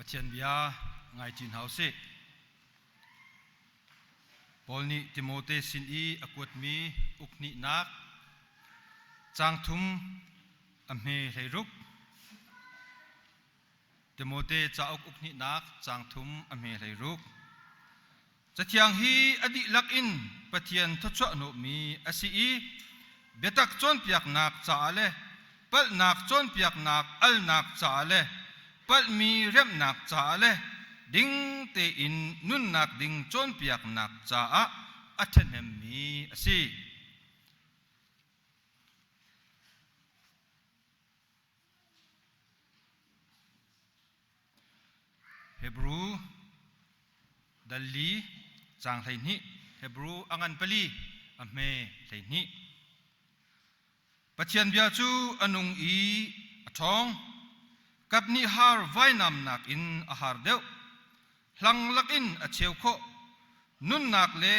Pathian bia ngai ṭi hna u sih. Paul nih Timote sin i a kuatmi ukhnihnak caang thum a hme 16. Timote cauk ukhnihnak caang thum a hme 16. Cathiang hi a dihlak in Pathian thawchuah hnawhmi a si i biatak cawnpiaknak caah le palhnak cawnpiaknak alnak caah le palhmi remhnak caah le ding tein nunnak ding cawnpiaknak caah a ṭhahnemmi a si. Hebru dal li caang 12 Hebru a ngan pali a hme 12 Pathian bia cu a nung i a ṭhawng kap nih har vainam nakin a har deuh hlang lakin a cheu khawh nunnak le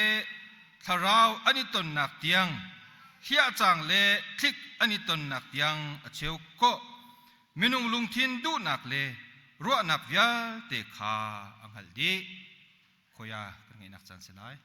thlarau an i tonnak tiang hliahcang le thlik an i tonnak tiang a cheu khawh minung lungthin duhnak le ruahnak vialte kha a hngalh dih khoia kan ngeihnak caan si lai.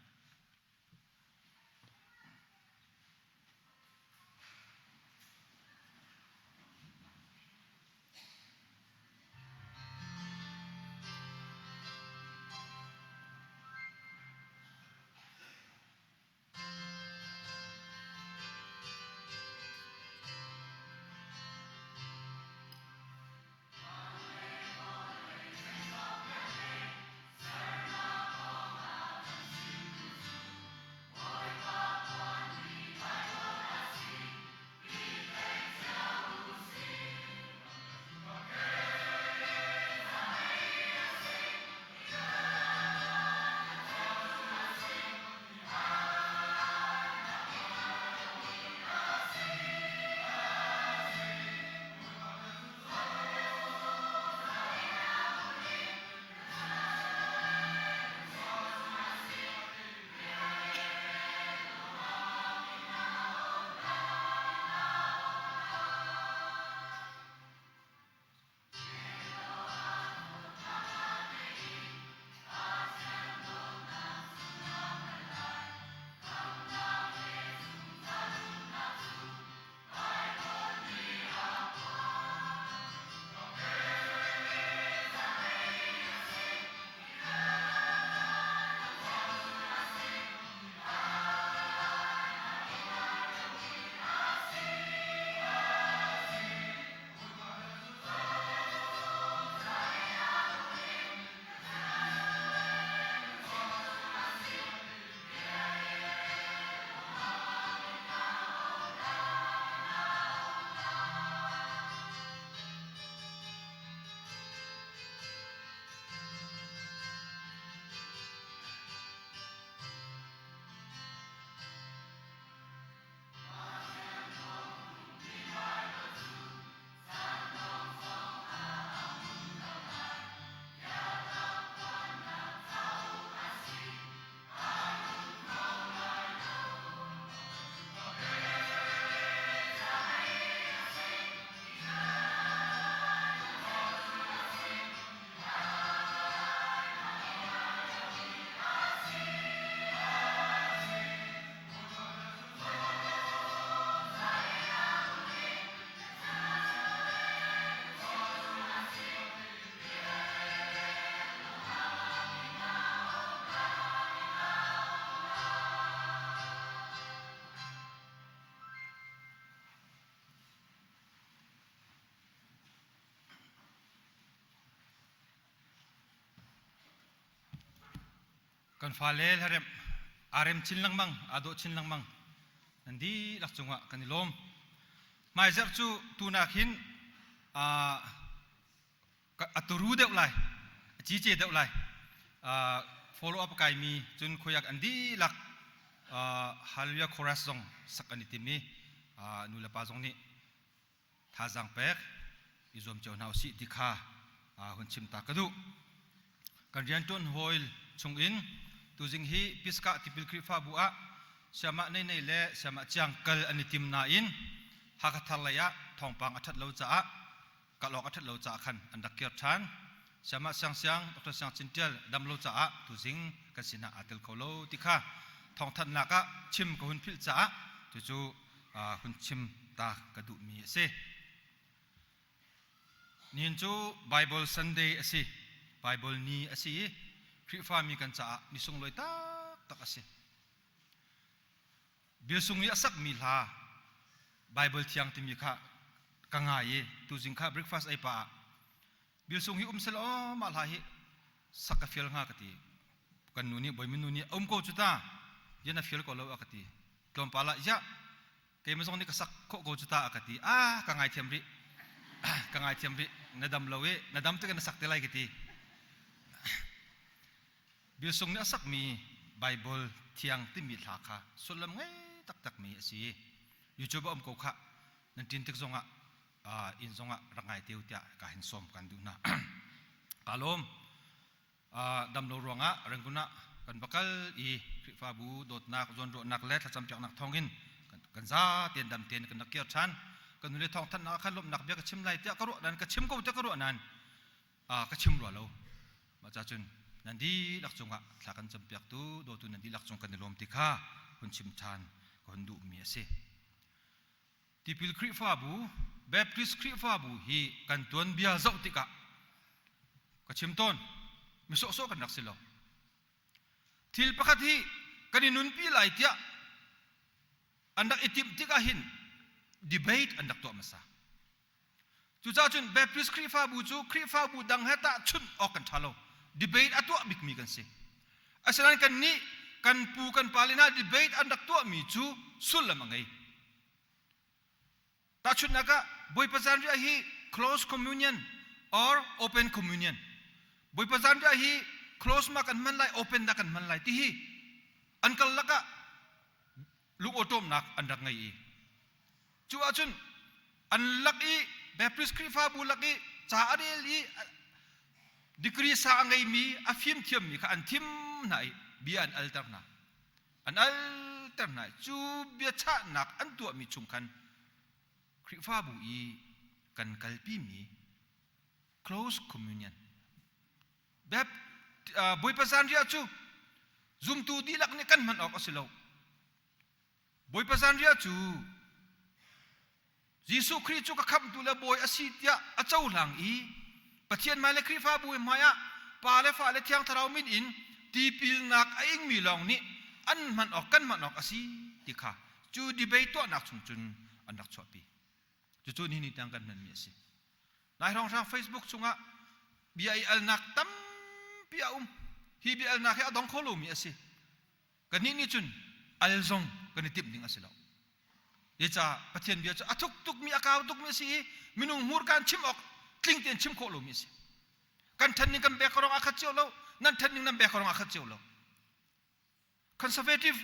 Kan fale hlaremh aa rem chin lengmang, aa dawh chin lengmang. Nan dihlak cungah kan i lawm. Hmaizarh cu tunak hin a turu deuh lai, a cice deuh lai. Follow up kaimi cun khuayak an dihlak Hallelujah chorus zong sak an i tim i nu le pa zong nih thazaang pek i zuam cio hna usih ti kha hun chim ta ka duh. Kan rianṭuan hawi chungin tuzing hi Pisgah Tipil Khrihfabu ah Siamah Neinei le Siamah Ciang kal an i tim nain Hakha thar lei ah thawngpang a ṭhat lo caah kal awk a ṭhat lo caah khan an rak kir ṭhan. Sayamah Siang Siang, Dr. Siang Cin Tial damlo caah tuzing kan sinah aa tel kho lo ti kha thawngthanhnak ah chim ka hun philh caah cucu hun chim ta ka duhmi a si. Nihin cu Bible Sunday a si. Bible ni a si i Khrihfami kan caah ni sunglawi taktak a si. Biasung i a sakmi hla Bible thiang timi kha ka ngai i tuzing kha breakfast ei pah ah Biasung hi um sel aw mah hla hi sak ka fial hnga ka ti. Kan nu nih bawimi nu nih um ko cu ta yan a fial ko lo a ka ti. Tlawmpal ah ya keimah zong nih ka sak khawh ko cu ta a ka ti. Ah ka ngaithiam rih. Ka ngaithiam rih. Na dam lo i na dam tik na sak te lai ka ti. Biasung nih a sakmi Baibal thiang timi hla kha sullam ngei taktakmi a si. YouTube a um ko khah. Nan ṭin tik zongah inn zongah rak ngai te u tiah ka hin sawm kan duh hna. Ka lawm. Damlo ruangah Rangoon ah kan va kal i Khrihfabu dawtnak, zawnruahnak le thlacampiaknak thawngin kan za tein dam tein kan rak kir ṭhan. Kan nule thawngthanhnak ah khan lawmhnak bia ka chim lai tiah ka ruah nan ka chim ko tiah ka ruah nan ka chim rua lo. Mah ca cun nan dihlak cungah thla kan campiaktu dawtu nan dihlak cung kan i lawm ti kha hun chim ṭhan ka hun duhmi a si. Tipil Khrihfabu, Baptist Khrihfabu hi kan tuanbia zoh tikah ka chim tawn mi sawhsawh kan rak si lo. Thil pakhat hi kan i nunpi lai tiah an rak i timh tikah hin debate an rak tuah hmasa. Cucaah cun Baptist Khrihfabu cu Khrihfabu dang he tahchunh awk kan ṭha lo. Debate a tuah bikmi kan si. Asinain kannih kan pu kan pale hna debate an rak tuahmi cu sullam a ngei. Tahchunhnak ah Bawipa Zanriah hi close communion or open communion. Bawipa Zanriah hi close ma kan hman lai open dah kan hman lai ti hi an kal lakah lungawṭawmnak an rak ngei i Cu ahcun an lak i Baptist Khrihfabu lak i ca a rel i degree sa a ngeimi a fimthiammi kha an thim hna i bia an alter hna. An alter hna i cu biachahnak an tuahmi chung khan Khrihfabu i kan kalpimi close communion Bawipa zanriah cu zumtu dihlak nih kan hman awk a si lo. Bawipa zanriah cu Jesuh Khrih cu ka khamhtu le bawi a si tiah a cohlang i Pathian hmai le Khrihfabu hmaiah Pa le Fa le Thiang Thlarau min in tipilnak a ingmi lawng nih an hman awk kan hman awk a si ti kha cu debate tuahnak chung cun an rak chuahpi. Cucu nihin ni tiang kan hmanmi a si. Lai hrawnghrang Facebook chungah bia i alnak tampi a um. Hi bia alnak hi a dong kho lomi a si. Kannih nih cun al zong kan i timh ding a si lo. Zeicah Pathian bia cu a thuk tukmi a kau tukmi a si i minung hmurka in chim awk tling tein chim khawh lomi a si. Kan ṭhen ning kan bek rong a khat cio lo, nan ṭhen ning nan bek rong a khat cio lo. Conservative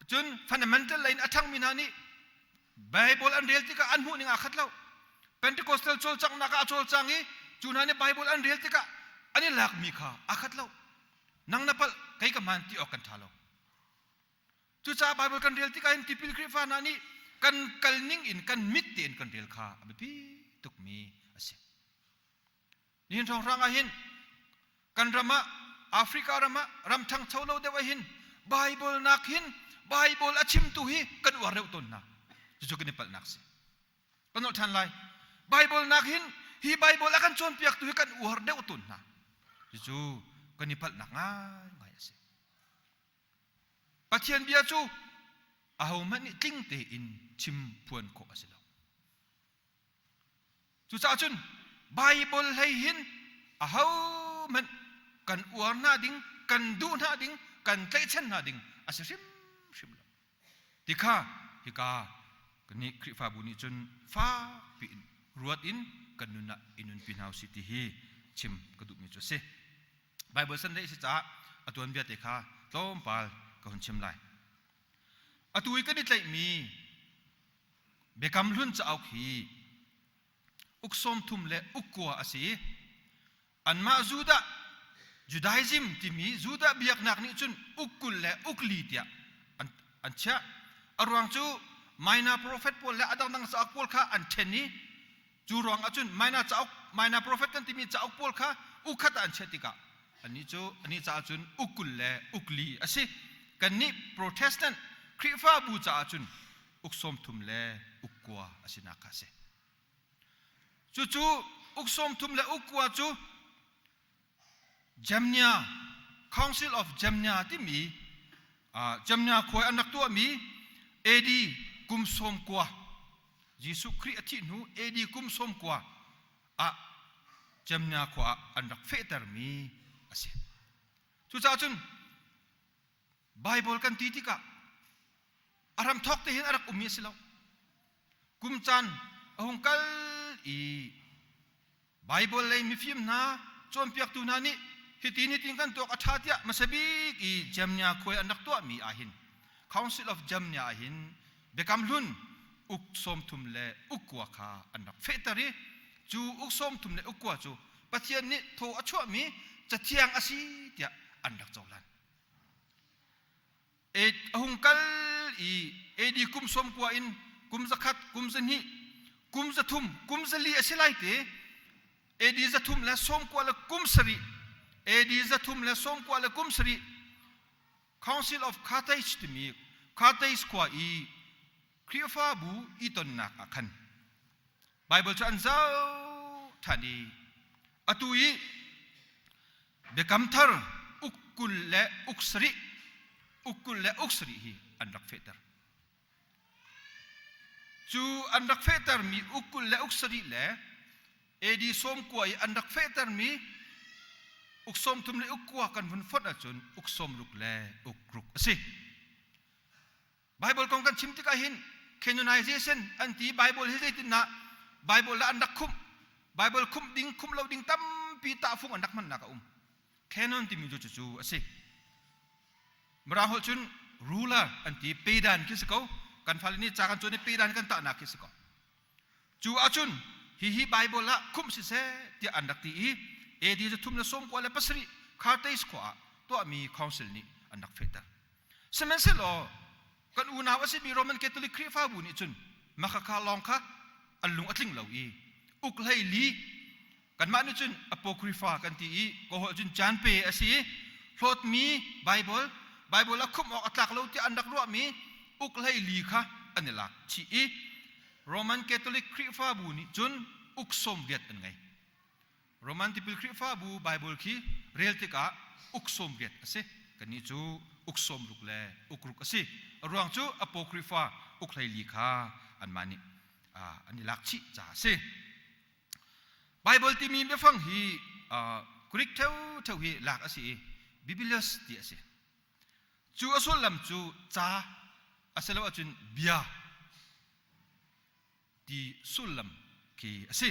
cun fundamental lei in a ṭhangmi hna nih Bible an rel tikah an hmuh ning aa khat lo. Pentecostal cawlcanghnak ah a cawlcang i cu hna nih Bible an rel tikah an i lakmi kha aa khat lo. Nang na palh, kei ka hmaan ti awk kan ṭha lo. Cucaah Baibal kan rel tikah hin tipil Khrihfa hna nih kan kal ning in kan mit tein kan rel kha a biapi tukmi a si. Nihin hrawnghrang ah hin kan ram ah Africa ram ah ram ṭhangcho lo deuh ah hin Baibal nak hin Baibal a chimtu hi kan uar deuh tawn hna. Cucu kan i palhnak si. Kan nolh ṭhan lai. Baibal nak hin hi Baibal a kan cawnpiaktu hi kan uar deuh tawn hna. Cucu kan i palhnak ngaingai a si. Pathian bia cu ahohmanh nih tling tein chim phuan khawh a si lo. Cucaah cun Baibal hlei hin ahohmanh kan uar hna ding, kan duh hna ding, kan tlaihchan hna ding a si hrimhrim lo. Ti kha hika nih Khrihfabu nih cun fakpi in ruat in kan nun ah i nunpi hna usih ti hi chim ka duhmi cu a si. Bible Sunday si caah a tuanbia te kha tlawmpal ka hun chim lai. Atu i kan i tlaihmi Biakam Hlun cauk hi uk 30 le uk kua a si i Anmah Judah Judaism timi Judah biaknak nih cun uk 20 le uk li tiah an, an chiah. A ruang cu minor prophet pawl le a dangdang cauk pawl kha an ṭhen i. Cu ruang ahcun Minor cauk, Minor prophet kan timi cauk pawl kha ukhat ah an chiah tikah anih cu anih caah cun uk 20 le uk li a si. Kannih Protestant Khrihfabu caah cun uk 30 le uk 9 a sinak kha a si. Cucu uk 30 le uk 9 cu Jamnia Council of Jamnia timi Jamnia khua an rak tuahmi AD kum 90 Jesuh Khrih a thih hnu AD kum 90 ah Jamnia khua ah an rak fehtermi a si. Cucaah cun Bible kan ti tikah a hramthawk te hin a rak ummi a si lo. Kum caan a hung kal i Baibal lei mifim hna cawnpiaktu hna nih hitin hitin kan tuak a ṭha tiah hmasa bik i Jamnia khuai an rak tuahmi ahhin Council of Jamnia ahhin Biakam Hlun uk 30 le uk 9 kha an rak fehter i cu uk 30 le uk 9 cu Pathian nih thaw a chuahmi cathiang a si tiah an rak cohlan. A hung kal i AD kum 90 in kum 100, kum 200, kum 300, kum 400 a si lai te AD 397 AD 397 Council of Carthage timi Carthage khua i Khrihfabu i tonnak ah khan Bible cu an zoh ṭhan i atu i Biakam Thar uk 20 le uk 7 uk 20 le uk 7 hi an rak fehter. Cu an rak fehtermi uk 20 le uk 7 le AD 90 i an rak fehtermi uk 30 le uk 9 kan vun fonh ahcun uk 60 le uk 6 a si. Bible kong kan chim tikah hin canonization an ti Bible hi zeitindah Bible ah an rak khumh Bible khumh ding khumh lo ding tampi tahfung an rak hmannak a um canon timi cu cucu a si Mirang holh cun ruler an ti pedan khi si ko kan fale nih ca kan cawn i pedan kan tahnak khi si ko Cu ahcun hihi Baibal ah khumh siseh tiah an rak ti i AD 397 Carthage khua ah tuahmi council nih an rak fehter. Sihmanhsehlaw kan unau a simi Roman Catholic Khrihfabu nih cun makhakha lawng kha an lung a tling lo i uk hlei li kanmah nih cun apocrypha kan ti i kaw cun caan pe a si i hlawtmi Bible Bible ah khumh awk a tlak lo tiah an rak ruahmi uk hlei li kha an i lak chih i Roman Catholic Khrihfabu nih cun uk 80 an ngei. Roman Tipil Khrihfabu Bible khi rel tikah uk 80 a si. Kannih cu uk 60 le uk 6 a si. A ruang cu Apocrypha uk 14 kha anmah nih an i lak chih caah a si. Bible timi biafang hi Greek ṭheuṭheu hi lak a si i Biblios ti a si. Cu a sullam cu ca a si lo ahcun bia ti sullam khi a si.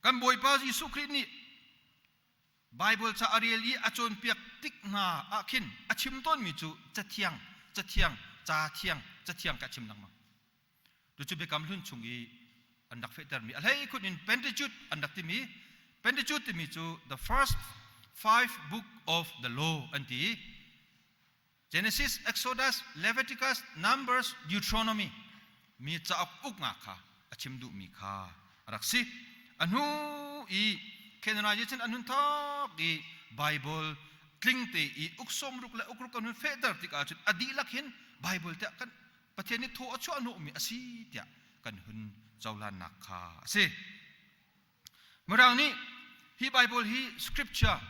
Kan Bawipa Jesuh Khrih nih Baibal ca a rel i a cawnpiak tik hna ah khin a chim tawnmi cu cathiang, cathiang, ca thiang, cathiang ka chim lengmang. Cucu Biakam Hlun chung i an rak fehtermi a hleikhun in Pentateuch an rak timi Pentateuch timi cu the first five book of the law an ti. Genesis, Exodus, Leviticus, Numbers, Deuteronomy mi cauk uknak kha a chim duhmi kha a rak si. A hnu i canonization an hun thawk i Bible tling te i uk 60 le uk 6 an hun fehter tikah cun a dihlak hin Bible tiah kan Pathian nih thaw a chuah hnawhmi a si tiah kan hun cohlannak kha a si. Mirang nih hi Bible hi scripture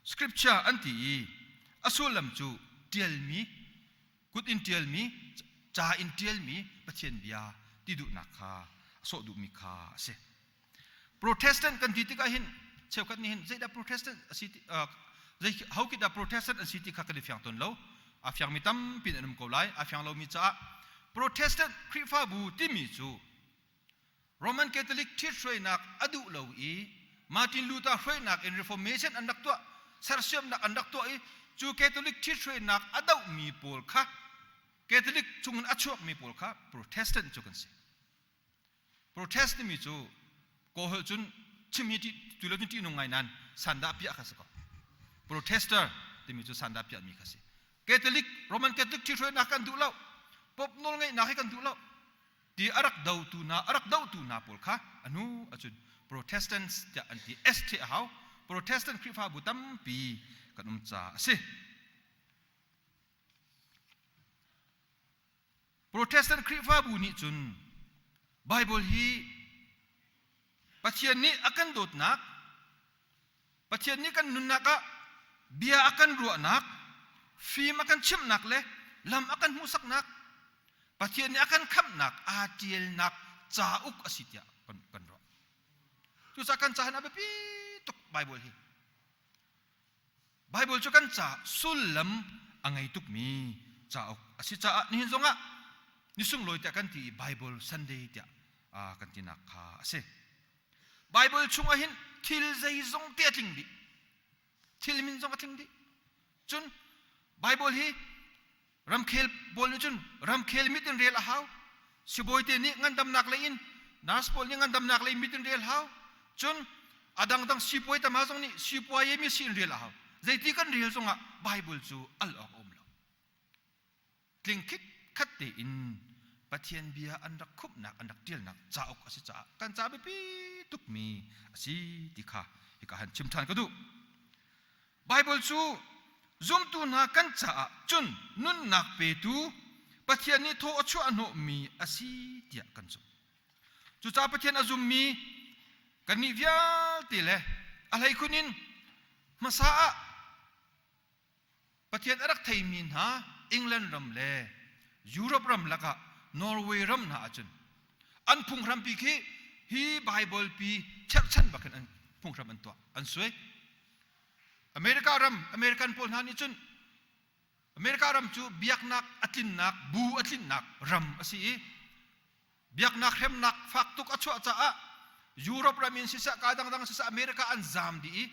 scripture an ti i a sullam cu ṭialmi kut in ṭialmi ca in ṭialmi Pathian bia ti duhnak kha a sawh duhmi kha a si. Protestant kan ti tikah hin cheukhat nih hin zeidah Protestant a si zei ho khi dah Protestant an si ti kha kan i fiang tawn lo. A fiangmi tampi an um ko lai. A fiang lomi caah Protestant Khrihfabu timi cu Roman Catholic ṭhithruainak a duh lo i Martin Luther hruainak in Reformation an rak tuah sersiamnak an rak tuah i cu Catholic ṭhithruainak a dohmi pawl kha Catholic chungin a chuakmi pawl kha Protestant cu kan si. Protest timi cu kaw holh cun chim hi tu lo cun ṭihnung ngai nain sandah piah kha si ko. Protester timi cu sandah piahmi kha si. Catholic Roman Catholic ṭhihruainak kan duh lo. Pope nawlngeihnak hi kan duh lo. Ti a rak dotu hna a rak dohtu hna pawl kha a hnu ahcun Protestants tiah an ti. S ṭheh a hau. Protestant Khrihfabu tampi kan um caah a si. Protestant Khrihfabu nih cun Bible hi Pathian nih a kan dawtnak, Pathian nih kan nunnak ah bia a kan ruahnak, fim a kan chimhnak le lam a kan hmuhsaknak, Pathian nih a kan khamhnak aa ṭialnak cauk a si tiah kan, kan ruah. Cucaah kan caah hin a biapi tuk Bible hi. Baibal cu kan ca sullam a ngei tukmi cauk a si caah nihin zongah ni sunglawi tiah kan ti i Bible Sunday tiah kan tinak kha a si. Bible chungah hin thil zeizong te a tling dih. Thil min zong a tling dih. Cun Bible hi Ramkhel pawl nih cun ramkhel mit in rel a hau. Sibawi te nih ngandamnak lei in nurse pawl nih ngandamnak lei mit in rel hau. Cun a dangdang sipuai tama zong nih sipuai mi si in rel a hau. Zeiti kan rel zongah Bible cu al awk a um lo. Tling khit khat tein Pathian bia an rak khumhnak an rak ṭialnak cauk a si caah kan ca biapi tukmi a si ti kha hika han chim ṭhan ka duh. Baibal cu zumtu hna kan caah cun nunnak petu Pathian nih thaw a chuah hnawhmi a si tiah kan zumh. Cucaah Pathian a zummi kannih vialte le a hleikhun in hmasa ah Pathian a rak theimi hna England ram le Europe ram lakah Norway ram hna ahcun an phunghrampi khi hi Baibal pi cherhchan bakin an phunghram an tuah an suai. America ram American pawl hna nih cun America ram cu biaknak a tlinnak bu a tlinnak ram a si i biaknak hremnak fak tuk a chuah caah Europe ram in siseh ka dangdang siseh America an zaam dih i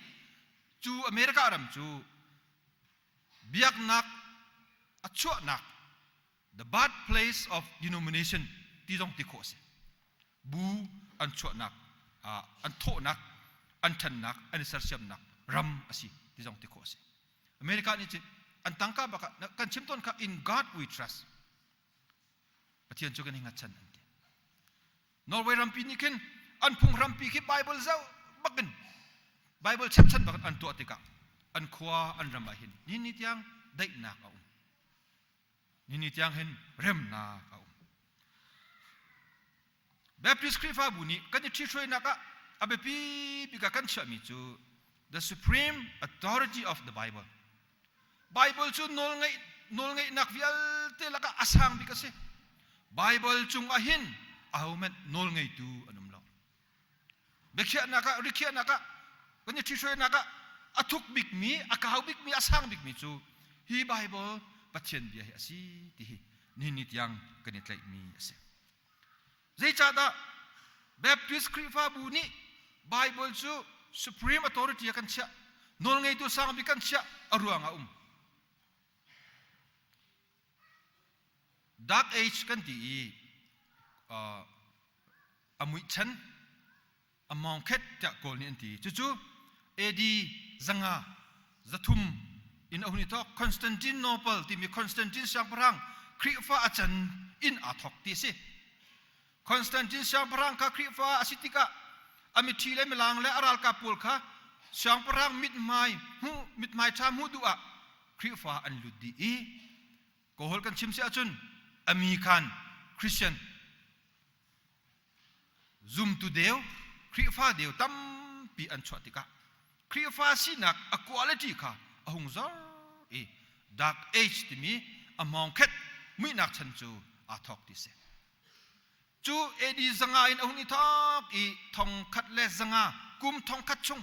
cu America ram cu biaknak a chuahnak the birthplace of denomination ti zong ti khawh a si. Bu an chuahnak, an thawhnak, an ṭhannak, an i sersiamnak ram a si ti zong ti khawh a si. America nih cun an tangka bak ah kan chim tawn kha in God we trust. Pathian cu kan i hngatchan an ti. Norway rampi nih khin an phunghrampi khi Bible zoh bakin Bible chapchan bakin an tuah tikah an khua an ram ah hin ni ni tiang daihnak a um. Nini tiang hin remnak a um. Baptist Khrihfabu nih kan i ṭhithruainak ah a biapi bik ah kan chiahmi cu the supreme authority of the Bible. Bible cu nawlngeih nawlngeihnak vialte lakah a sang bik a si. Bible cung ah hin ahohmanh nawlngeitu an um lo. Biakhiahnak ah rikhiahnak ah kan i ṭhithruainak ah a thuk bikmi a kau bikmi a sang bikmi cu hi Bible Pathian bia hi a si ti hi nihin ni tiang kan i tlaihmi a si. Zeicahdah Baptist Khrihfabu nih Bible cu supreme authority ah kan chiah nawlngeitu sang bik kan chiah a ruang a um. Dark Age kan ti i uh, a muihchan a mawngkhet tiah Kawl nih an ti. Cucu AD zanga 300 in a hun i thawk. Constantinople timi Constantine siangpahrang Khrihfa a can in aa thawk ti a si. Constantine siangpahrang kha Khrihfa a si tikah a mithi le milang le a ralkap pawl kha siangpahrang mithmai hmuh mithmai ṭha hmuh duh ah Khrihfa an lut dih i Kawlholh kan chim si ahcun a mi khan Christian zumtu deu Khrihfa deu tampi an chuah tikah Khrihfa sinak a quality kha a hung zor i dark age timi a hmawngkhet muihnak chan cu aa thawk ti si. Cu AD 500 in a hun i thawk i 1100 kum 1000 chung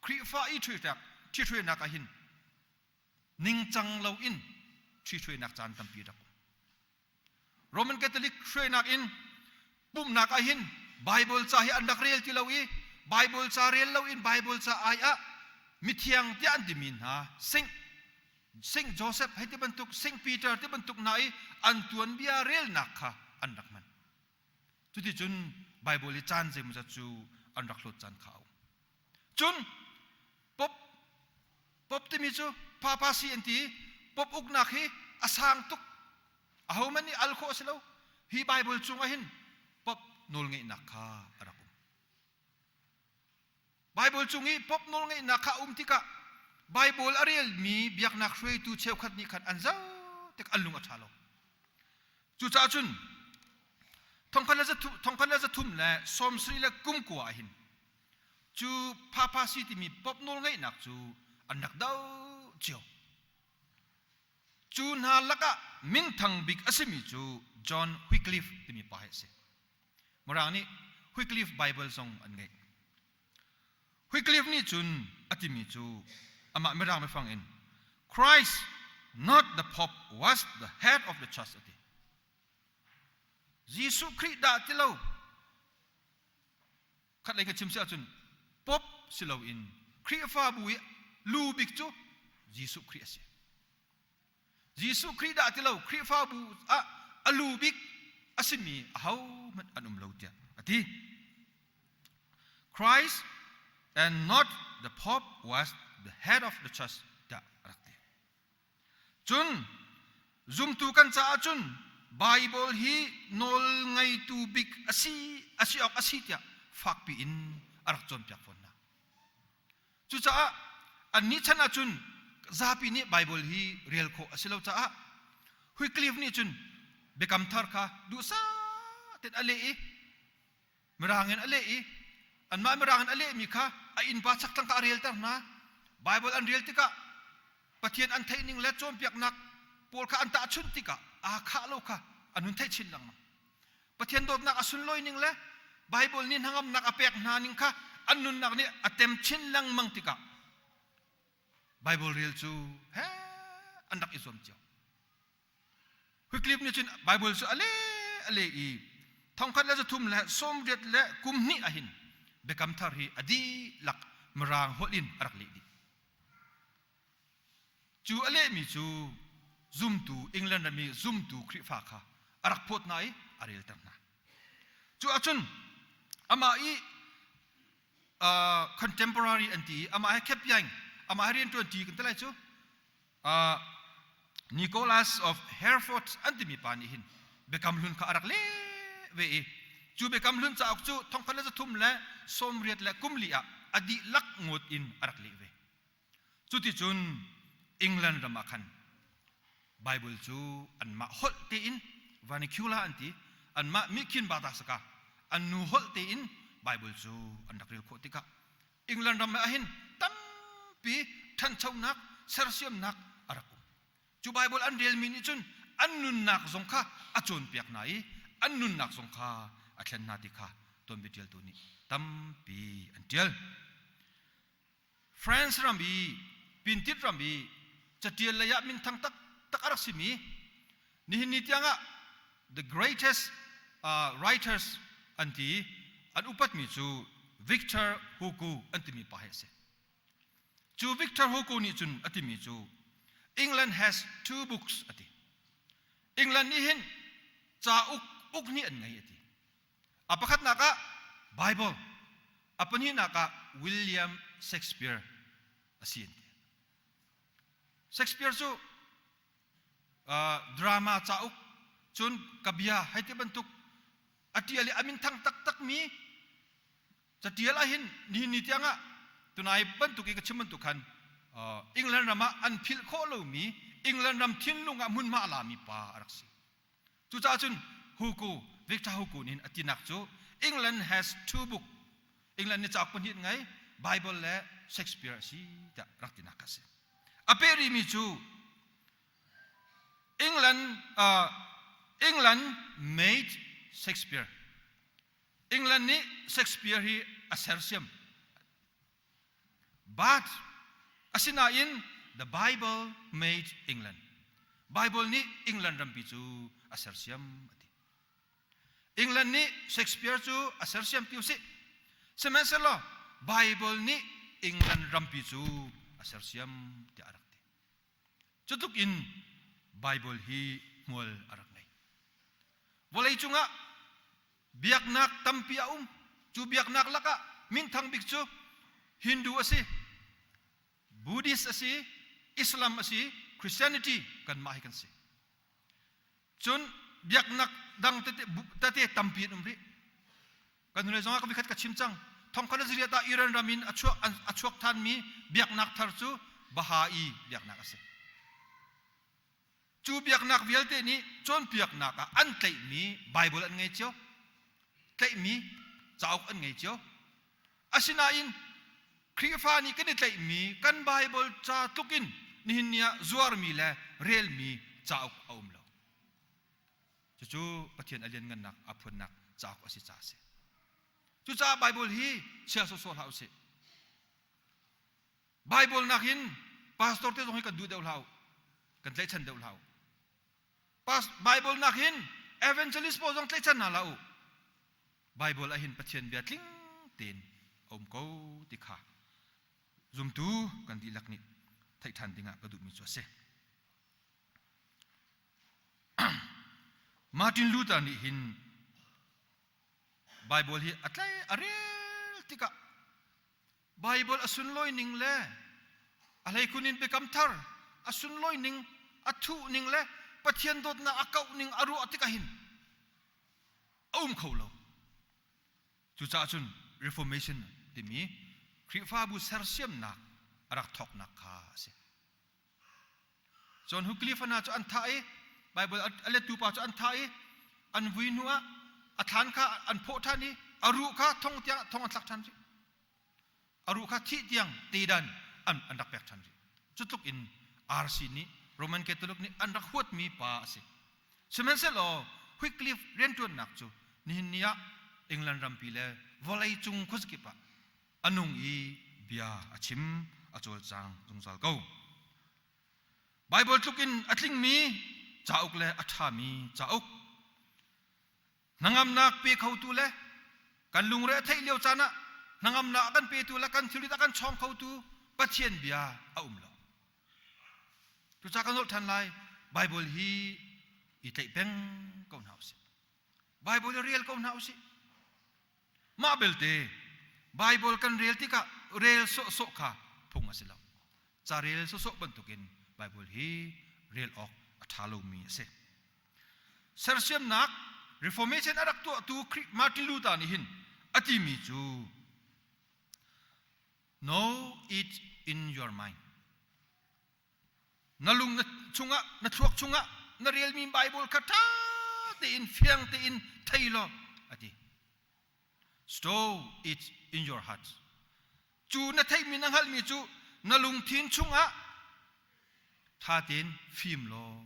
Khrihfa i ṭhihruainak ah hin ningcang loin ṭhihruainak caan tampi rak um. Roman Catholic hruainak in pumhnak ah hin Bible ca hi an rak rel ti lo i Bible ca rel lo in Bible ca ai ah mithiang tiah an timi hna Saint Saint Joseph hei ti bantuk Saint Peter ti bantuk hna i an tuanbia relnak kha an rak hman. Cuticun Bible i caan zeimawzat cu an rak hlawt caan kha a um. Cun Pop Pop timi cu papacy an ti. Pop uknak hi a sang tuk. Ahohmanh nih al khawh a si lo. Hi Bible cungah hin nawlngeihnak kha a rak um. Baibal cung i Pope nawlngeihnak kha a um tikah Baibal a relmi biaknak hruaitu cheukhat nih khan an zoh tik an lung a ṭha lo. Cucaah cun 1330 le kum kua ah hin cu Papacy timi Pope nawlngeihnak cu an rak doh cio. Cu hna lakah minthang bik a simi cu John Wycliffe timi pa hi a si. Mirang nih Wycliffe Bible zong an ngeih. Wycliffe nih cun a timi cu amah Mirang biafang in Christ not the Pope was the head of the church a ti. Jesuh Khrih dah ti lo khat lei ka chim si ahcun Pope si loin Khrihfabu i lu bik cu Jesuh Khrih a si. Jesuh Khrih dah ti lo Khrihfabu ah a lu bik a simi ahohmanh an um lo tiah a ti. Christ and not the Pope was the head of the church tiah a rak ti. Cun zumtu kan caah cun Bible hi nawl ngeitu bik a si a si awk a si tiah fakpi in a rak cawnpiak fawn hna. Cucaah annih chan ahcun zapi nih Baibal hi rel khawh a si lo caah Wycliffe nih cun Biakam Thar kha duhsah tein a leh i Mirang in a leh i anmah Mirang in a lehmi kha a innpa chaktlang kha a relter hna. Baibal an rel tikah Pathian an theih ning le cawnpiaknak pawl kha an tahchunh tikah aa khah lo kha an hun theih chin lengmang. Pathian dawtnak a sunlawi ning le Baibal nih hnangamnak a pek hna ning kha an nunnak nih a tem chin lengmang tikah Baibal rel cu he an rak i zuam cio. Wycliffe nih cun Baibal cu a le a le i thongkhat le zathum le sawmriat le kum hnih ahhin Biakam Thar hi a dihlak Mirang holh in a rak leh dih. Cu a lehmi cu zumtu England ram i zumtu Khrihfa kha a rak phawt hna i a relter hna. Cu ahcun amah i uh, contemporary an ti i amah he khepyaing amah he rianṭuan ṭi kan ti lai cu uh, Nicholas of Hereford an timi pa nih hin Biakam Hlun kha a rak leh ve i cu Biakam Hlun cauk cu thongkhat le zathum le sawmriat le kumli ah a dihlak ngawt in a rak leh ve. Cuticun England ram ah khan Bible cu anmah holh tein vernacular an ti anmah mikhin bata saka an nu holh tein Bible cu an rak rel khawh tikah England ram ah hin tampi ṭhanchonak sersiamnak a rak um. Cu Bible an relmi nih cun an nunnak zong kha a cawnpiak hna i an nunnak zong kha a thlen hna ti kha tuanbia ṭialtu nih tampi an ṭial. France ram i Pintit ram i catial lei ah minthang taktak a rak simi nihin ni tiangah the greatest uh, writers an ti an upatmi cu Victor Hugo an timi pa hi a si. Cu Victor Hugo nih cun a timi cu England has two books a ti. England nih hin cauk uk nih an ngei a ti. A pakhatnak ah Bible, a pahnihnak ah William Shakespeare a si an ti. Shakespeare cu uh, drama cauk cun kabia hei ti bantuk a ṭial i a minthang taktakmi catial ahhin nihin ni tiangah tunai bantuk i ka chim bantuk khan uh, England ram ah an philh khawh lomi England ram thinlung ah hmunhma a lami pa a rak si. Cucaah cun Hugo, Victor Hugo nih a tinak cu England has two book. England nih cauk pahnih ngei, Bible le Shakespeare a si tiah rak tinak a si. A peh rihmi cu England, uh, England made Shakespeare. England nih Shakespeare hi a sersiam. But asinain the Bible made England. Bible nih England rampi cu a sersiam a ti. England nih Shakespeare cu a sersiam ti usih. Sihmanhsehlaw Bible nih England rampi cu a sersiam tiah a rak ti. Cutluk in Bible hi hmual a rak ngei. Vawleicung ah biaknak tampi a um. Cu biaknak lakah minthang bik cu Hindu a si, Buddhist a si, Islam a si, Christianity kanmah hi kan si. Cun biaknak dang tete tampi an um rih. Kan hnulei zongah ka vikhat ka chim cang. Thongkhat le zariat ah Iran ram in a chuak a chuak thanmi biaknak thar cu Baha'i biaknak a si. Cu biaknak vialte nih cawnpiaknak ah an tlaihmi Bible an ngei cio. Tlaihmi cauk an ngei cio. Asinain Khrihfa nih kan i tlaihmi kan Bible ca tluk in nihin ni ah zuarmi le relmi cauk a um lo. Cucu Pathian a lianngannak a phuannak cauk a si caah a si. Cucaah Bible hi chia sawsawh hlah usih. Bible nakin pastor te zong hi kan duh deuh hlah u. Kan tlaihchan deuh hlah u. Bible nakin evangelist pawl zong tlaihchan hna hlah u. Bible ah hin Pathian bia tling tein a um ko ti kha zumtu kan dihlak nih theih ṭhan dingah ka duhmi cu a si. Martin Luther nih hin Bible hi a tlai a rel tikah Bible a sunlawi ning le a hleikhun in Biakam Thar a sunlawi ning a thuh ning le Pathian dawtnak a kauh ning a ruah tikah hin a um kho lo. Cucaah cun Reformation timi Khrihfabu sersiamnak a rak thawknak kha a si. John Wycliffe hna cu an thah i Bible a lettu pa cu an thah i an vui hnu ah a thlan kha an phawh ṭhan i a ruh kha thong tiang thong an thlak ṭhan rih. A ruh kha thih tiang tedan an, an rak pek ṭhan rih. Cu tluk in RC nih Roman Catholic nih an rak huatmi pa a si. Sihmanhsehlaw Wycliffe rianṭuannak cu nihin ni ah England rampi le vawlei cung khuazakip ah a nung i bia a chim a cawlcang zungzal ko. Baibal tluk in a tlingmi cauk le a ṭhami cauk hnangamnak pe khotu le kan lungre a theih lio caan ah hnangamnak a kan petu le kan thilrit a kan chawng khotu Pathian bia a um lo. Cucaah kan nolh ṭhan lai Baibal hi i tlaih peng ko hna usih. Baibal i rel ko hna usih. Mah belte Baibal kan rel tikah rel sawhsawh kha phung a si lo. Ca rel sawhsawh bantukin Baibal hi rel awk a ṭha lomi a si. Sersiamnak Reformation a rak tuahtu Martin Luther nih hin a timi cu Know it in your mind. Na lung na chungah na thluak chungah na relmi Bible kha ṭha tein fiang tein thei law a ti. Store it in your heart. Cu na theihmi na hngalhmi cu na lungthin chungah ṭha tein fim law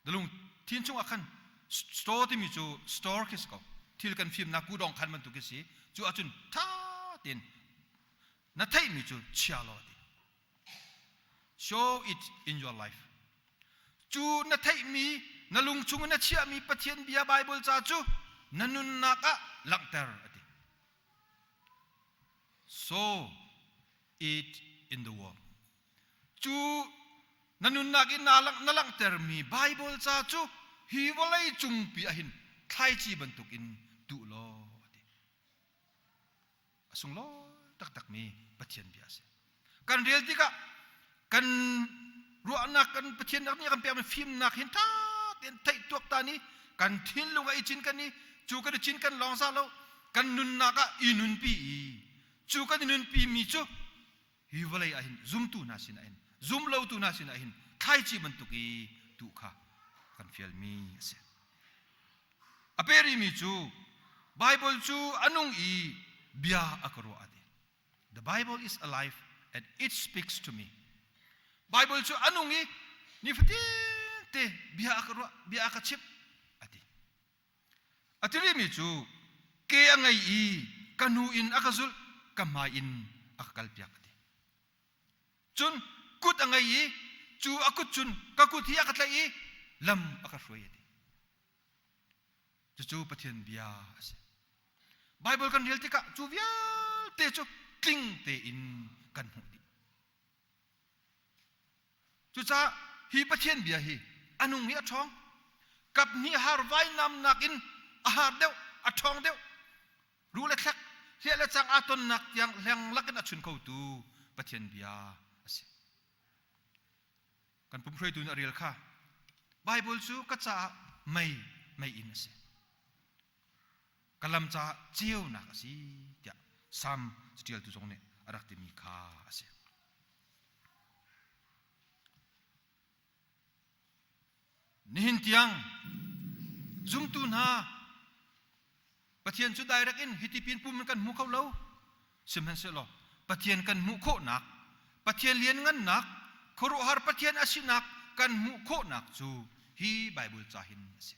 Na lungthin chungah khan store timi cu store khi si ko. Thil kan fimnak kudawng khan bantuk khi si. Cu ahcun ṭha tein na theihmi cu chia law ti. Show it in your life. Cu na theihmi na lungchung in na chiahmi Pathian bia Bible ca cu na nunnak ah langhter a ti. So it in the world. Cu na nunnak in na na langhtermi Bible ca cu hi vawlei cungpi ah hin thlaici bantukin tuh law a ti. A sunglawi taktakmi Pathian bia a si. Kan rel tikah kan ruahnak kan Pathian nih kan pekmi fimnak hin ṭha tein theih tuaktan i kan thinlung ah i cinken i cu kan i cinken lawng za lo kan nunnak ah i nunpi i cu kan i nunpi mi cu hi vawlei ah hin zumtu hna sinah hin zumlotu hna sinah hin thlaici bantuk i tuh kha kan fialmi a si. A pe rihmi cu Bible cu a nung i bia a ka ruah a ti. The Bible is alive and it speaks to me. Bible cu a nung i nifatin te bia a ka ruah, bia a ka chimh a ti. A ti rihmi cu ke a ngei i ka hnu in a ka zulh, ka hmai in a ka kalpiak a ti. Cun kut a ngei i cu a kut cun ka kut hi a ka tlaih i lam a ka hruai a ti. Cucu Pathian bia a si. Bible kan rel tikah cu vialte cu tling tein kan hmuh dih. Cucaah hi Pathian bia hi a nung hi a ṭhawng. Kap hnih har vainam nakin a har deuh, a ṭhawng deuh. Ruh le thlek, hliah le cang aa tonnak tiang hleng lakin a chun khotu Pathian bia a si. Kan pum hruaitu nih a rel kha Bible cu ka caah mei mei in a si. Ka lam caah ceunak a si tiah Salm caṭialtu zong nih a rak timi kha a si. Nihin tiang zumtu hna Pathian cu direct in hiti pin pum in kan hmu kho lo. Sihmanhsehlaw Pathian kan hmuh khawhnak, Pathian lianngannak, khuaruahhar Pathian a sinak kan hmuh khawhnak cu hi Bible ca hin a si.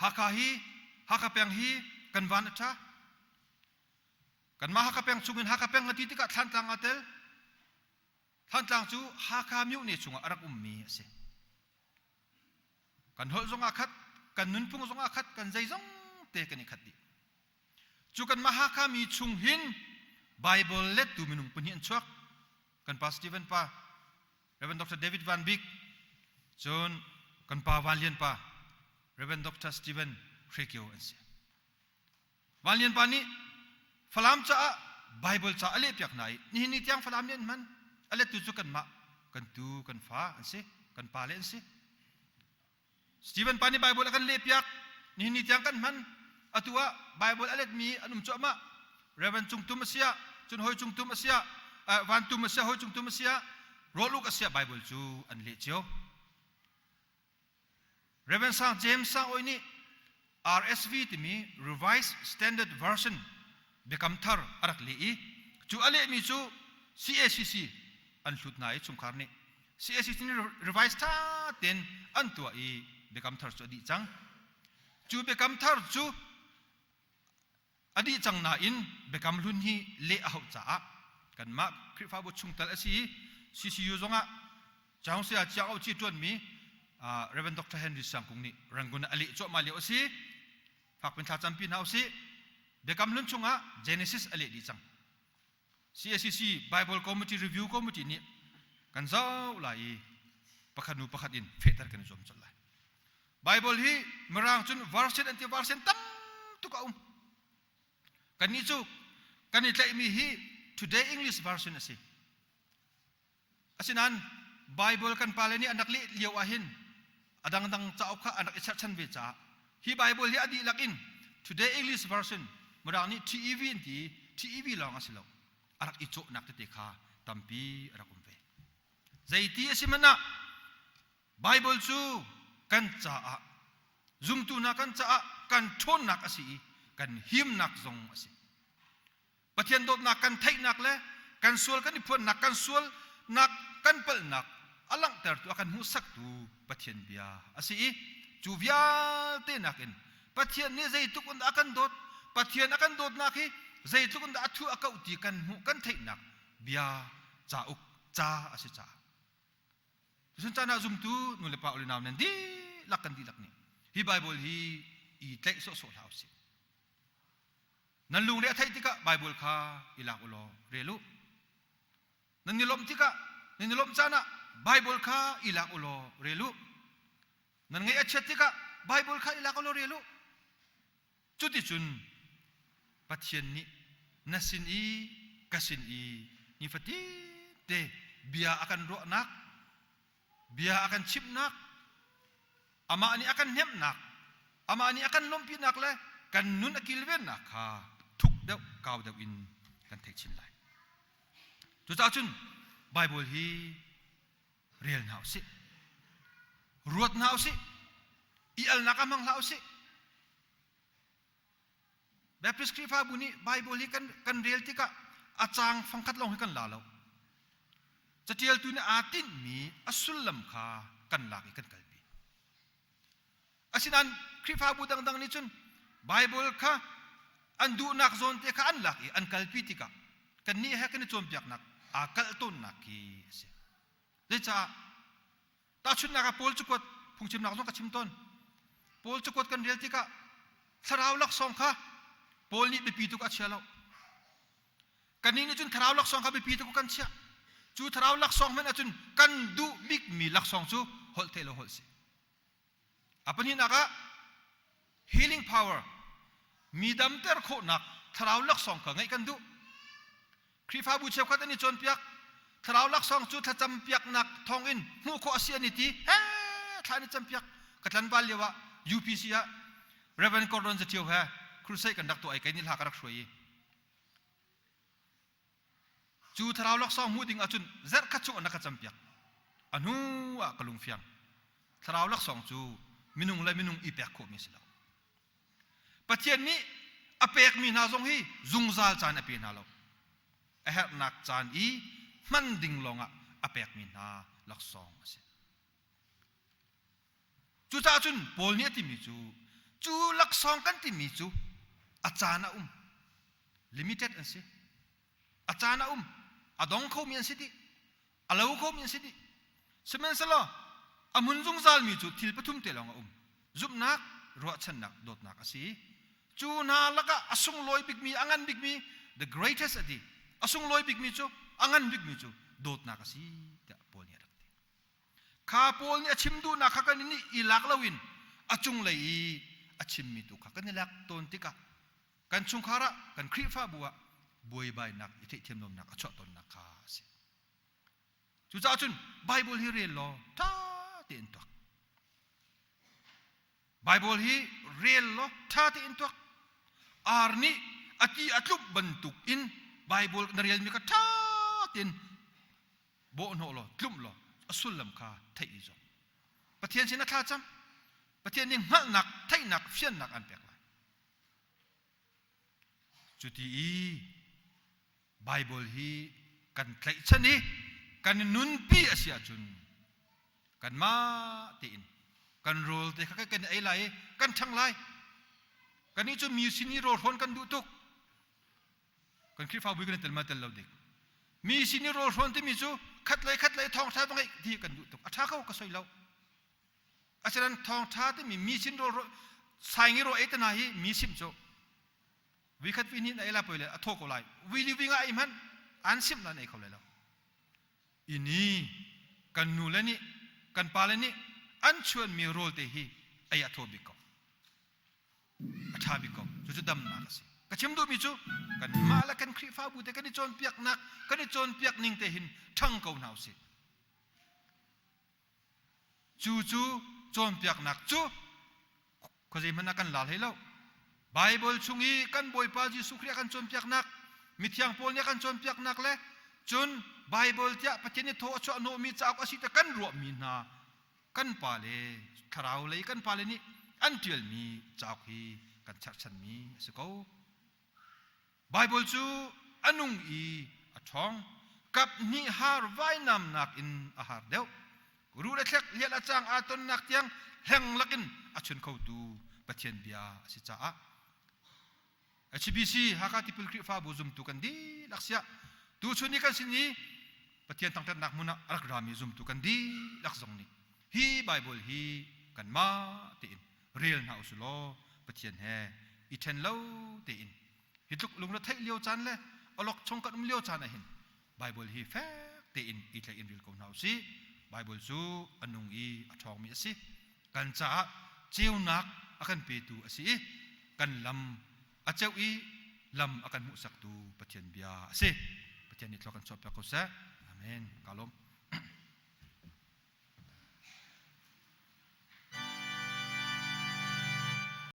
Hakha hi Hakha peng hi kan van a ṭha. Kanmah Hakha peng chungin Hakha peng a ti tikah Thlantlang aa tel. Thlantlang cu Hakha myone chungah a rak ummi a si. Kan holh zong aa khat, kan nunphung zong aa khat, kan zeizong te kan i khat dih. Cu kanmah Hakha mi chung hin Bible lettu minung pahnih an chuak. Kan pa Stephen pa, Reverend Dr. David Van Bik, cun kan pa Van Lian pa, Reverend Dr. Stephen Hre Kio an si. Van Lian pa nih Falam caah Bible ca a lehpiak hna i nihin ni tiang Falam nih an hman. A lettu cu kanmah, kan tu, kan fa an si, kan pale an si. Stephen pa nih Bible a kan lehpiak. Nihin ni tiang kan hman. Atu ah Bible a letmi an um cuahmah. Reverend Cung Tum a siah, cun Hoi Cung Tum a siah, Van Tum a siah, Hoi Cung Tum a siah, Rawluk a siah Bible cu an leh cio. Reverend Sang James Sang Oi nih RSV timi Revised Standard Version biakam thar a rak leh i cu a lehmi cu CACC an hlut hna i chungkhar nih CACC nih revise ṭha tein an tuah i biakam thar cu a dih cang. Cu biakam thar cu a dih cang nain biakam hlun hi leh a hauh caah kanmah Khrihfabu chungtel a si i CCU zongah Chaung Saya Chiang Au Ci ṭuanmi Reverend Dr. Henry Siang Kung nih Rangoon ah a leh cuahmah lio a si. Fakpin thla campi hna usih. Biakam hlun chungah Genesis a leh dih cang. CACC Bible Committee Review Committee nih kan zoh lai i pakhat hnu pakhat in fehter kan i zuam colh lai. Bible hi Mirang cun version an ti version tam tuk a um. Kannih cu kan i tlaihmi hi Today English version a si. Asinain Bible kan pale nih an rak leh lio ahhin a dangdang cauk kha an rak i cherhchan ve caah hi Bible hi a dihlak in Today English Version Mirang nih TEV an ti TEV lawng a si lo a rak i cawhnak tete kha tampi a rak um ve. Zeiti a si hmanh ah Bible cu kan caah zumtu hna kan caah kan ṭhawnnak a si i kan himnak zong a si. Pathian dawtnak kan theihnak le kan sual kan i phuannak kan sualnak kan palhnak a langhtertu a kan hmuhsaktu Pathian bia a si i cu vialte nakin Pathian nih zeitluk in dah a kan dawt Pathian a kan dawtnak hi zeitluk in dah a thu a kauh ti kan hmuh kan theihnak bia cauk ca a si caah Cun caan ah zumtu nu le pa ule nau nan dihlak kan dihlak nih hi Bible hi i tlaih sawhsawh hlah usih. Nan lungre a theih tikah Baibal kha i lak u law rel u. Nan i lawmh tikah nan i lawmh caan ah Baibal kha i lak u law rel u. Nan ngaih a chiat tikah Baibal kha i lak u law rel u. Cuticun Pathian nih na sin i ka sin i nifatinte bia a kan ruahnak bia a kan chimhnak amah nih a kan hnemhnak amah nih a kan lawmhpinak le kan nun a kilvennak kha thuk deuh kau deuh in kan theih chin lai cucaah cun Bible hi rel hna usih ruat hna usih i alnak ah hmang hlah usih Baptist Khrihfabu nih Bible hi kan, kan rel tikah a caang fangkhat lawng hi kan la lo. Catialtu nih aa tinhmi a sullam kha kan lak i kan kalpi. Asinain Khrihfabu dangdang nih cun Bible kha an duhnak zawn te kha an lak i an kalpi tikah kannih he kan i cawnpiaknak aa kalh tawnnak khi a si. Zeicah Tahchunhnak ah Paul cakuat phungchimnak zong ka chim tawn. Paul cakuat kan rel tikah thlarau laksawng kha Paul nih biapi tuk a chia lo. Kannih nih cun thlarau laksawng kha biapi tuk kan chiah. Cu thlarau laksawng hmanh ahcun kan duh bikmi laksawng cu holh theih lo holh si. A pahnihnak ah healing power mi damter khawhnak thlarau laksawng kha ngeih kan duh. Khrihfabu cheukhat an i cawnpiak thlarau laksawng cu thlacam piaknak thawngin hmuh khawh a si an i ti he thla an i campiak ka tlanval lio ah UPC ah. Reverend Gordon Zaṭio he crusade kan rak tuah i kei nih hla ka rak hruai i cu thlarau laksawng hmuh ding ahcun zarh khat chung an rak ka campiak. A hnu ah ka lungfiang. Thlarau laksawng cu minung le minung i pek khawhmi a si lo. Pathian nih a pekmi hna zong hi zungzal caan a pe hna lo. A herhnak caan i hman ding lawngah a pekmi hna laksawng a si. Cucaah cun Paul nih a timi cu cu laksawng kan timi cu a caan a um. Limited an si. A caan a um. A dong khomi an si dih. A lo khomi an si dih. Sihmanhsehlaw a hmun zungzalmi cu thil pathum te lawng a um. Zumhnak, ruahchannak, dawtnak a si. Cu hna lakah a sunglawi bikmi, a ngan bikmi, the greatest a ti. A sunglawi bikmi cu, a ngan bikmi cu dawtnak a si tiah Paul nih a rak ti. Kha Paul nih a chim duhnak kha kan nih i lak loin a cunglei i a chimmi tu kha kan i lak tawn tikah kan chungkhar ah kan Khrihfabu ah buaibainak i theihthiam lonak a chuah tawnnak kha a si. Cucaah cun Bible hi rel law ṭha tein tuak. Bible hi rel law ṭha tein tuak. Ar nih a ti a tluk bantuk in Bible na relmi kha ṭha tein bawhhnawh law tlumh law a sullam kha theih i zuam. Pathian sin a thla cam. Pathian nih hngalhnak, theihnak, fiannak an pek lai. Cuti i Bible hi kan tlaihchan i kan nunpi a si ahcun kanmah tein kan rawl te kha kan ei lai i kan ṭhang lai. Kannih cu mi sin i rawl hrawn kan duh tuk. Kan Khrihfabu kan i tel ma tel lo dik. Mi sin i rawl hrawn timi cu khat lei khat lei thawngṭha va ngeih ti kan duh tuk. A ṭha ko ka soi lo. Asinain thawngṭha timi mi sin rawl saing i rawl ei te hna hi mi simh cu vi khat vi hnih na ei la poi le a thaw ko lai. Vi li vi nga ei hmanh an simh la na ei kho lai lo. Ini kan nu le nih kan pa le nih an chuanmi rawl te hi ei a thaw bik ko. A ṭha bik ko. Cucu damnak a si. Ka chim duhmi cu kanmah le kan Khrihfabu te kan i cawnpiaknak kan i cawnpiak ning te hin ṭhang ko hna usih. Cu cu cawnpiaknak cu khuazei hmanh ah kan la hlei lo. Bible chung i kan Bawipa Jesuh Khrih a kan cawnpiaknak, mithiang Paul nih a kan cawnpiaknak le cun Bible tiah Pathian nih thaw a chuah hnawhmi cauk a si ti kan ruahmi hna kan pale thlarau lei kan pale nih an ṭialmi cauk hi kan cherhchanmi a si ko. Baibal cu a nung i a ṭhawng. Kap hnih har vainamnak in a har deuh. Ruh le thlek lial a cang aa tonnak tiang hleng lakin a chun khotu Pathian bia a si caah HBC Hakha Tipil Khrihfabu zumtu kan dihlak siah tuchun i kan sin i Pathian thangṭhatnak hmun ah a rak rami zumtu kan dihlak zong nih hi Baibal hi kanmah tein rel hna usih law Pathian he i ṭhen lo tein hi tluk lungretheih lio caan le awlok chung kan um lio caan ah hin Baibal hi fek tein i tlaih in rel ko hna usih. Baibal cu a nung i a ṭhawngmi a si. Kan caah ceunak a kan petu a si i kan lam a ceuh i lam a kan hmuhsaktu Pathian bia a si. Pathian nih thlua kan chuahpiak ko seh. Amen. Ka lawm.